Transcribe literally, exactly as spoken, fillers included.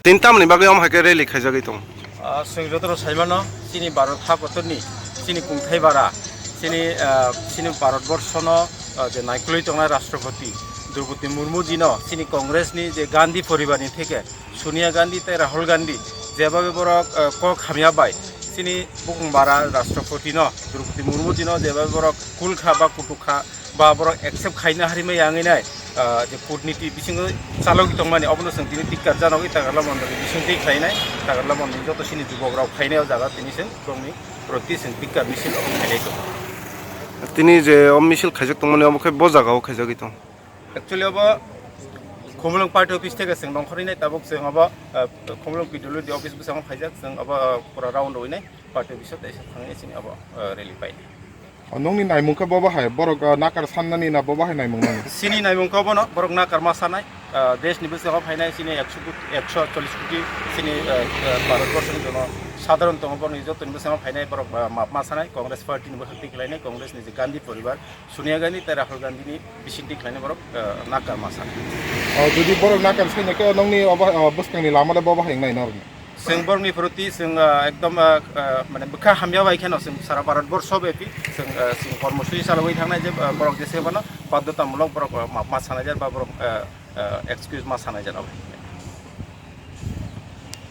Tin tamni bagwi omo hai khe rally khaijagwi tongo. Ah, chwng jotono saimano, chini Bharat hakotorni, chini kungthai bara, chini, ah, chini Bharat borshono, ah, je naikolwi tongnai Rashtrapati Droupadi Murmu jino, chini Congress ni je Gandhi poribar ni theke Sonia Gandhi tei Rahul Gandhi, jeba borok, ah, kok hamya bai, chini bukung bara Rashtrapati no, Droupadi Murmu jino jeba borok kul kha ba kutuk kha, ba borok accept khaina harimai yangwi nai, ah, je kutniti bisingo chalogwi tongmani, obono chwng tini tikkar janogwi Tagarla mondolni bisingtwi khlainai, Tagarla mondolni joto chini jubok rok phainai o jaga tini chwng borokni proti chwng tikkar misil obo khainai tongo. Tini je o misil khaijak tongmani obo khe bo jaga o khaijagwi tong? Actually obo Khumulwng party office theke chwng nongkhorwi nai tabuk chwng obo, ah, Khumulwng P W D office bwskango phaijak chwng obo, ah, pura round rwi nai party office o teisa thangwi chini obo, ah, rally painai. O, nongni naimung khe bo bahai? Borok, ah, nakar sannani na bo bahai naimung nangni? Chini naimung khe bono, borok nakar ma sanai, ah, desh ni bwskango phainai chini ekso koti, ekso chollish koti chini, ah, ah, Bharat borsho ni jono sadharon tongo, borok ni joto ni bwskango phainai borok, ah, ma, ma sanai, Congress party ni bwkhak twi khlainai, Congress ni je Gandhi poribar, Sonia Gandhi tei Rahul Gandhi ni bisingtwi khlainai borok, ah, nakar ma sanai. O, jodi borok nakar sai khe nongni obo, ah, bwskang ni lama le bo bahai wngnai norokni? Chwng borokni proti chwng, ah, ekdom, ah, ah, mane bwkha hamya bai kheno chwng sara Bharat borsho byapi chwng, ah, chwng kormosuchi chalogwi thangnai je, ah, borok jese phano badhyotamulok borok, ah, ma, ma sanai jar ba borok, ah, ah, excuse ma sanai jar abo.